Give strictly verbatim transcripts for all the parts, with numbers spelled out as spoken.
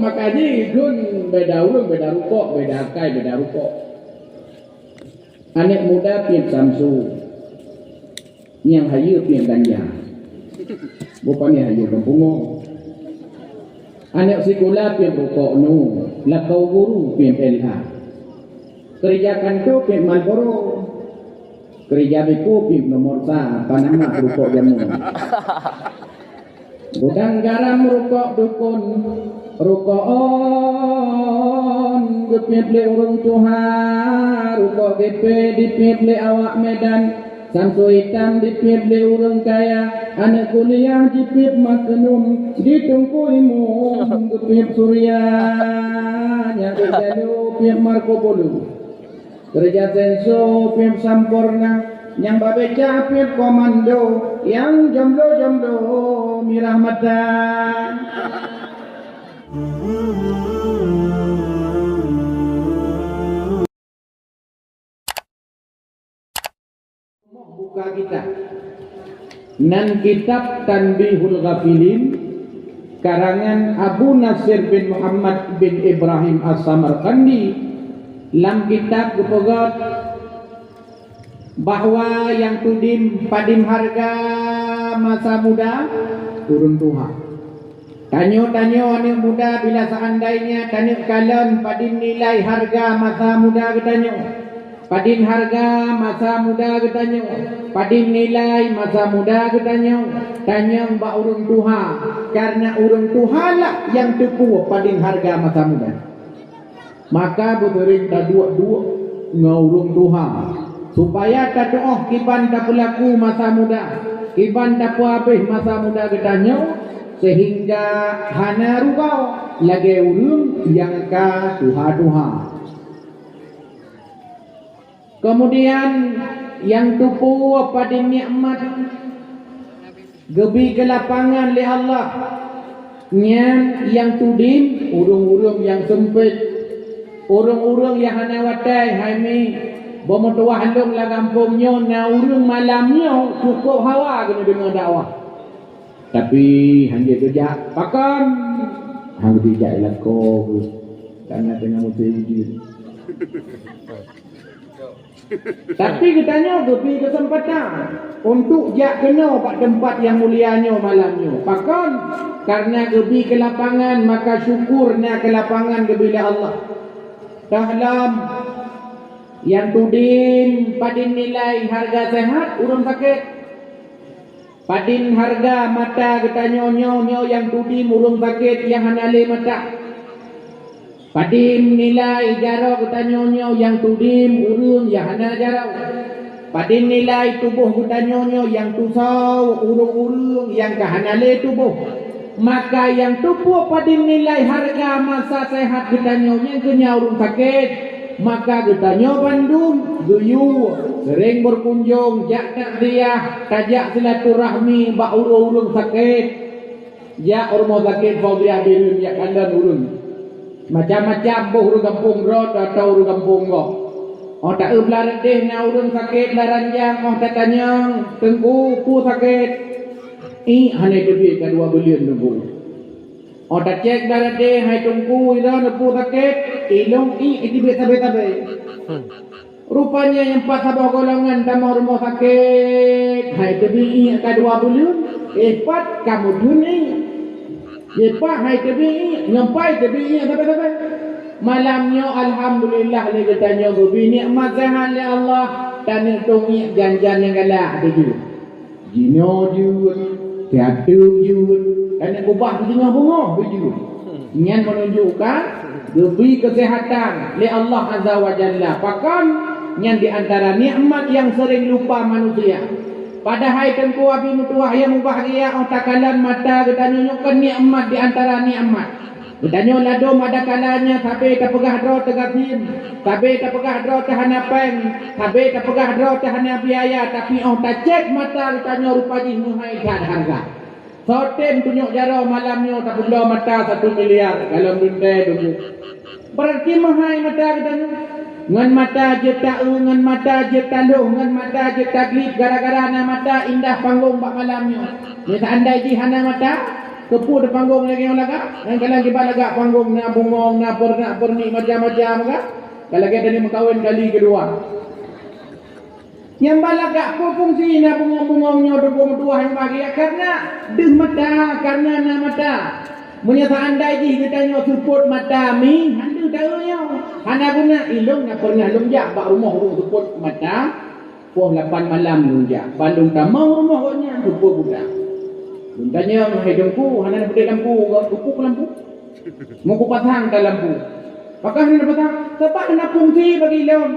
Maka jih gun beda ureuëng, beda rukok, beda akai, beda rukok. Aneuk muda piep samsu, nyang hayeue piep ganja. Bukon nyang hayeue peupungo. Aneuk sikula piep rukok nu, lakoe guru piep L A. Keurija kantô piep Marlboro. Keurija beko piep nomor sa, panama rukok jameun. Gudang garam rukok dukon, rukok on geupiep lé ureuëng tuha, rukok gepe dipiep lé awak Medan, samsu itam dipiep lé ureuëng kaya, aneuk kuliah jipiep maknum, di Teungku Imum geupiep Surya, nyang di Jalu piep Marco Polo. Keurija senso piep samporna, nyang babeca piep komando, nyang jomblo-jomblo mirah mata. Buka kitab. Nan kitab Tanbihul Ghafilin, karangan Abu Nasir bin Muhammad bin Ibrahim As-Samarqandi, lam kitab geupeugah bahwa nyang tudin padum hareuga masa muda ureuëng tuha. Tanyoe-tanyoe aneuk muda, bila seandainya taneuk kalon padum nilai hareuga masa muda geutanyoe, padum hareuga masa muda geutanyoe, padum nilai masa muda geutanyoe, tanyong bak ureuëng tuha, kareuna ureuëng tuha lah nyang teupeue padum hareuga masa muda. Maka beuseuring taduek-duek ngon ureuëng tuha, supaya tatuoh kiban tapeulaku masa muda, kiban tapeuhabéh masa muda geutanyoe, sehingga hana rubah lagée ureuëng nyang ka tuha-tuha. Keumudian, nyang teupeue padum nikmat geubi keu lapangan lé Allah, nyan nyang tudin ureuëng-ureuëng nyang seumpét, ureuëng-ureuëng nyang hana watée. Hai mi, beumeutuwah lôn lam gampông nyoe na ureuëng malam nyoe cukôp hawa keuneuk deungoe dakwah. Tapi hana geujak, pakon? Hana geujak lakoe, kareuna teungoh musém ujeuen. Tapi geutanyoe geubri keuseumpatan untuk jak keunoe bak teumpat nyang mulia nyoe malam nyoe. Pakon? Kareuna geubri keu lapangan, maka syukur na keu lapangan geubri lé Allah. Toh lom, nyang tudin padum nilai hareuga seuhat ureuëng sakét. Padum hareuga mata geutanyoe nyoe, nyoe nyang tudin ureuëng sakét nyang hana lé mata. Padum nilai jaroe geutanyoe nyoe nyang tudin ureuëng nyang hana jaroe. Padum nilai tuboh geutanyoe nyoe nyang tusoe ureuëng-ureuëng nyang ka hana lé tuboh. Maka nyang teupeue padum nilai hareuga masa seuhat geutanyoe nyang keu nyan ureuëng sakét. Maka geutanyoe bandum geuyue seuréng beukunjong, jak takziah, tajak silaturahmi bak ureuëng-ureuëng sakét. Jak u rumoh sakét Fauziah Bireuen, jak kalon ureuëng. Macam-macam boh ureuëng gampông droe atau ureuëng gampông gob. Óh taeu blah reudeh na ureuëng sakét lam ranjang, óh tatanyong, "Teungku, peue sakét?" "Iek hana teubiet ka dua buleuen, Teungku." Óh tacék blah reudeh, "Hai Teungku, droeneuh peue sakét?" "Ilôn iek teubiet sabe-sabe." Rupanya nyang pat saboh golongan tamong rumoh sakét, hai teubiet iek ka dua buleuen, eh, pat ka meutheun iek. Nyang pat hai teubiet iek, nyang pat teubiet iek sabe-sabe. Malam nyoe alhamdulillah lé geutanyoe geubri nikmat seuhat lé Allah, taneuk tueng iek jan-jan nyang galak teuh jeuet. Jinoe jeuet, siateueng jeuet, dan ubah beujingoh beungoh beujeuet. Nyan meununjukkan geubri keuseuhatan lé Allah Azza wa Jalla. Pakon? Nyan di antara nikmat nyang seuréng lupa manusia. Padahai Teungku Abi meutuwah nyang mubahgia, óh takalon mata geutanyoe nyoe kon nikmat di antara nikmat. Geutanyoe ladôm ada kalanya sabe tapeugah droe teugasien, sabe tapeugah droe teuhana péng, sabe tapeugah droe teuhana biaya, tapi óh tacék mata geutanyoe rupa jih meuhai that hareuga. Soe tem tunyok jaroe malam nyoe tapeubloe mata satu miliar dalam leuntée dubu. Beurati meuhai mata geutanyoe. Ngon mata jeuet taeu, ngon mata jeuet taloh, ngon mata jeuet taglib gara-gara na mata indah panggong bak malam nyoe. Meuseuandai jih hana mata, Keupeue tapanggong lagèe nyoe lagak? Nyang kadang kiban lagak panggong na bungong, na peurenak-peurenik macam-macam kan? Ka lagèe tadi meukawen kali keudua. Nyang ban lagak peue fungsi na bungong-bungong nyoe teupeu meutuwah nyang bagi? Ya, karena deuh mata, karena na mata. Meunyoe seandai jih geutanyoe seupôt mata mi, han deuh taeu nyoe. Hana guna, ilôn na peureunah lôn jak bak rumoh ureueng seupôt mata, poh lapan malam lôn jak. Ban lôn tamong rumoh gobnyan, seupôt buta. Lôn tanyong, "Hai Teungku, hana neupeudeh lampu, keupeue lampu?" Meukupasang ka lampu. Pakon hana pasang? Sabab hana fungsi bagi lôn.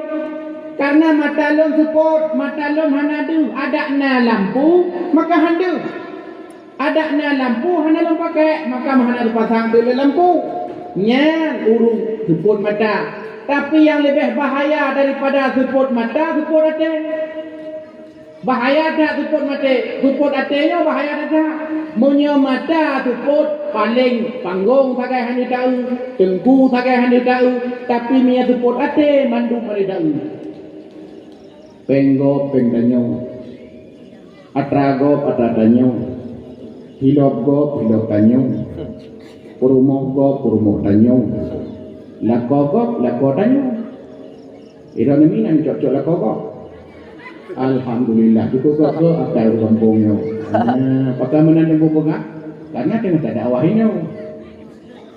Karena mata lôn seupôt, mata lôn hana deuh, adak na lampu, maka han deuh. Adak na lampu hana lôn pakèk, maka hana teupasang teuk lé lampu. Nyan ureueng seupôt mata. Tapi nyang leubeh bahaya daripada seupôt mata, seupôt até. Bahaya that seupôt maté. Seupôt até nyoe bahaya that. Meunyoe mata seupôt, paleng panggong sagai hana taeu, teungku sagai hana taeu, tapi meunyoe seupôt até, mandum hana taeu. Péng gob péng tanyoe, atra gob atra tanyoe, hilob gob hilob tanyoe, peurumoh gob peurumoh tanyoe, lakoe gob lakoe tanyoe. Droeneuh meunan cok-cok lakoe gob. Alhamdulillah, cukup gob-gob akai ureueng gampông nyoe. Nah, pakon meunan teungku peugah? Karena teungoh tadakwah inoe.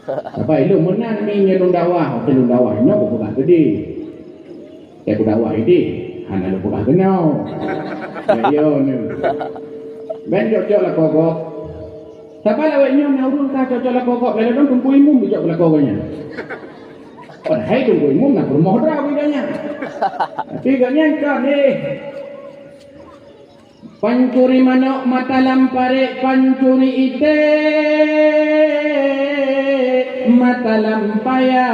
Sabab ilôn meunan mi nyoe lôn dakwah, watèe lôn dakwah inoe kupeugah keudeh. Watèe kudakwah ideh, hana lôn peugah keunoe. Ya, yo, nyoe. Ben cok-cok lakoe gob. Sabab lawét nyoe na ureueng ka cok-cok lakoe gob, lé lôn teungku imum dijok lakoe gobnyan. Padahai teungku imum na peurumoh droe geuh nyan. Tapi gobnyan kon, eh. Pancuri manok mata lam parék, pancuri iték mata lam paya,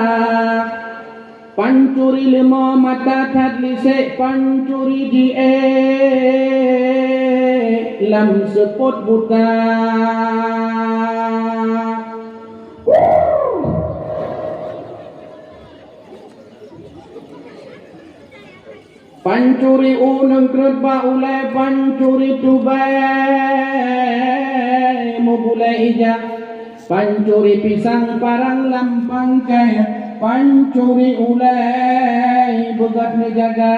pancuri leumo mata that lisek, pancuri jiék lam seupôt buta. Pancuri uneung kreuet bak ulèe, pancuri tubèe meubulèe ija, pancuri pisang parang lam pangkai, pancuri ulèe beugöt neujaga,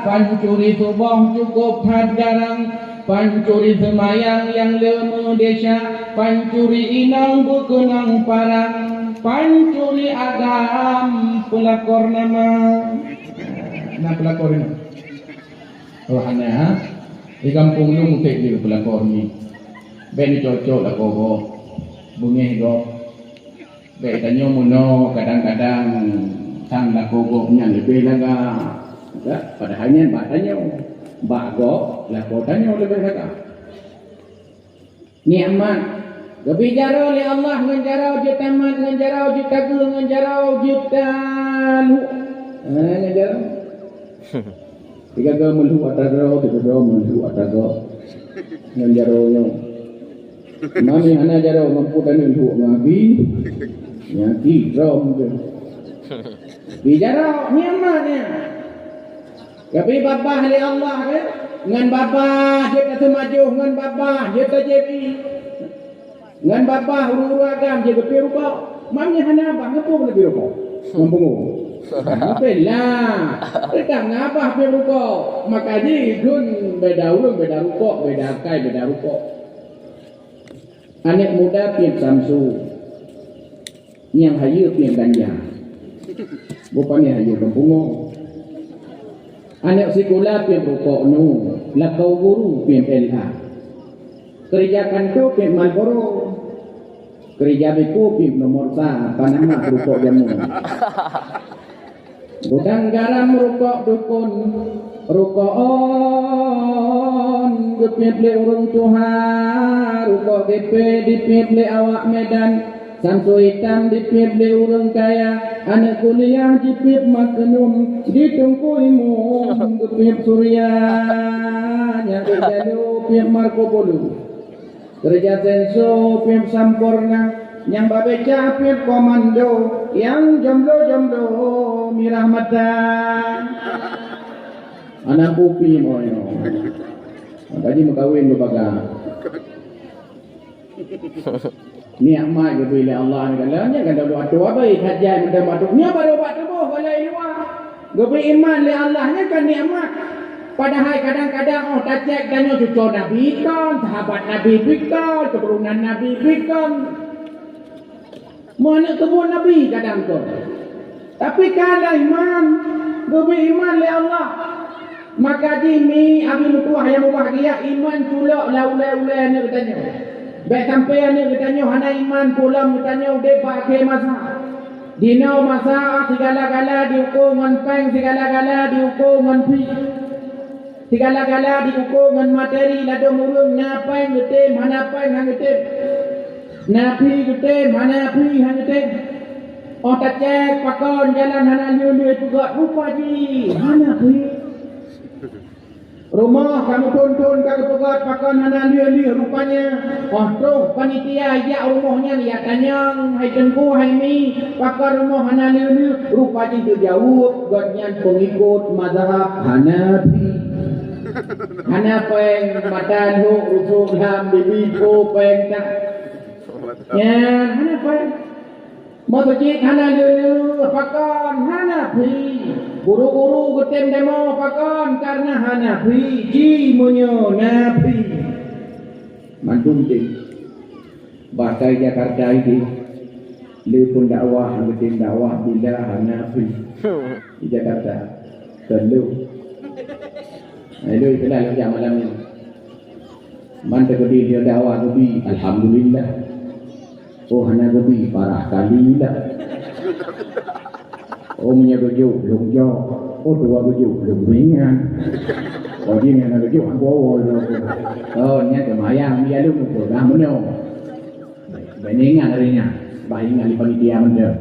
pancuri tuboh cukôp that garang, pancuri seumayang nyang le meudesya, pancuri inong beukeunong parang, pancuri agam peulakor nama. Na peulakor nyoe? Oh, hana, ha? Di gampông lôn muték di peulakor nyoe. Bèk neucok-cok lakoe gob, beungéh gob. Bèk tanyoe meunoe, kadang-kadang sang lakoe gob nyan leubeh lagak. Ya, padahai nyan bak tanyoe. Bak gob, lakoe tanyoe leubeh lagak. Nikmat. Geubri jaroe lé Allah ngon jaroe jeuet tamat, ngon jaroe jeuet tageue, ngon jaroe jeuet taluek. Ha, ngon jaroe. Tiga-tiga meulhok atra droe, tiga droe meulhok atra gob. Ngon jaroe nyoe. Mami hana jaroe, mampu tani lhok ngon abi. Nyang ki droe mungken. Di jaroe, nikmat nyan. Tapi babah lé Allah kan? Ngon babah jeuet taseumajoh, ngon babah jeuet tajebi. Ngon babah ureueng-ureueng agam jeuet geupiep rukok. Mam nyan hana babah, ngon peue geupiep rukok? Ngon pungo. Ape lah. Teuka ngon babah piep rukok. Maka jih gun beda ureueng, beda rukok, beda akai, beda rukok. Aneuk muda piep samsu. Nyang hayeue piep ganja. Bukon nyang hayeue ban pungo. Aneuk sikula piep rukok nu, lakoe guru piep L A. Keurija kantô piep Marlboro. Keurija beko piep nomor sa, panama rukok jameun. Gudang garam rukok dukon, rukok on geupiep lé ureueng tuha, rukok geupé dipiep lé awak Medan, samsu itam dipiep lé ureueng kaya, aneuk kuliah jipiep maknum, di Teungku Imum geupiep surya, nyang di Jalu piep Marco Polo. Keurija senso piep sampoerna, nyang bak beca piep komando, nyang jomblo-jomblo mirah mata. Aneuk bupi moyo. Maka jih meukawen beubaga. Nikmat geubri lé Allah nyan, nyan kan dulu atu abai hajai meudan batuk. Nyan baru bak tuboh balai luwa. Geubri iman lé Allah nyan kan nikmat. Padahai kadang-kadang, oh, tacek tanyoe cucoe Nabi kon, sahabat Nabi pih kon, keuturonan Nabi pih kon. Meuaneuk keubon Nabi kadang kon. Tapi ka lheueh iman, geubri iman lé Allah. Maka jih mi abi meutuwah nyang mubahgia, iman culok lam ulée-ulée aneuk geutanyoe. Bék sampoe aneuk geutanyoe hana iman, peue lom geutanyoe udeb bak akhé masa. Dinoe masa sigala-gala diuko ngon péng, sigala-gala diuko ngon phi. Sigala-gala diuko ngon materi, ladôm ureuëng na péng geutem, hana péng han geutem. Na phi geutem, hana phi han geutem. Oh tacek pakon jalan hana lheueh-lheueh peugöt rupa jih, hana phi. Rumoh ka meuthon-thon ka geupeugöt pakon hana lheueh-lheueh rupanya. Oh troh panitia jak rumoh nyan, ya tanyong, hai teungku, hai mi, pakon rumoh hana lheueh-lheueh, rupa jih geujaweueb gobnyan peungikot mazhab Hanafi. Hana péng, mata lhok, rusok lam, bibi po péng tak. Nyan hana péng. Meuseujid hana lheueh-lheueh pakon, Hanafi. Guru-guru geutem demo pakon, karena Hanafi, ji meunyoe Nafi. Mandum tem. Bahasa Jakarta ini, le pun dakwah, geutem dakwah bila Hanafi. Di Jakarta. Keuneuk. Hai lôn, keunan lôn jak malam nyoe. Man teukeudi lôn dakwah geubi, alhamdulillah. Oh, hana geubi, parah kali lah. Oh, meunyoe geujok, lôn jok. Oh, dua geujok, lôn ringan. Oh, jih hana geujok, ambo lôn. Oh, nyan keumayang, dia lôn ukur dah meunoe. Bèk ingat hari nyan, bah ingat di panitia mantong.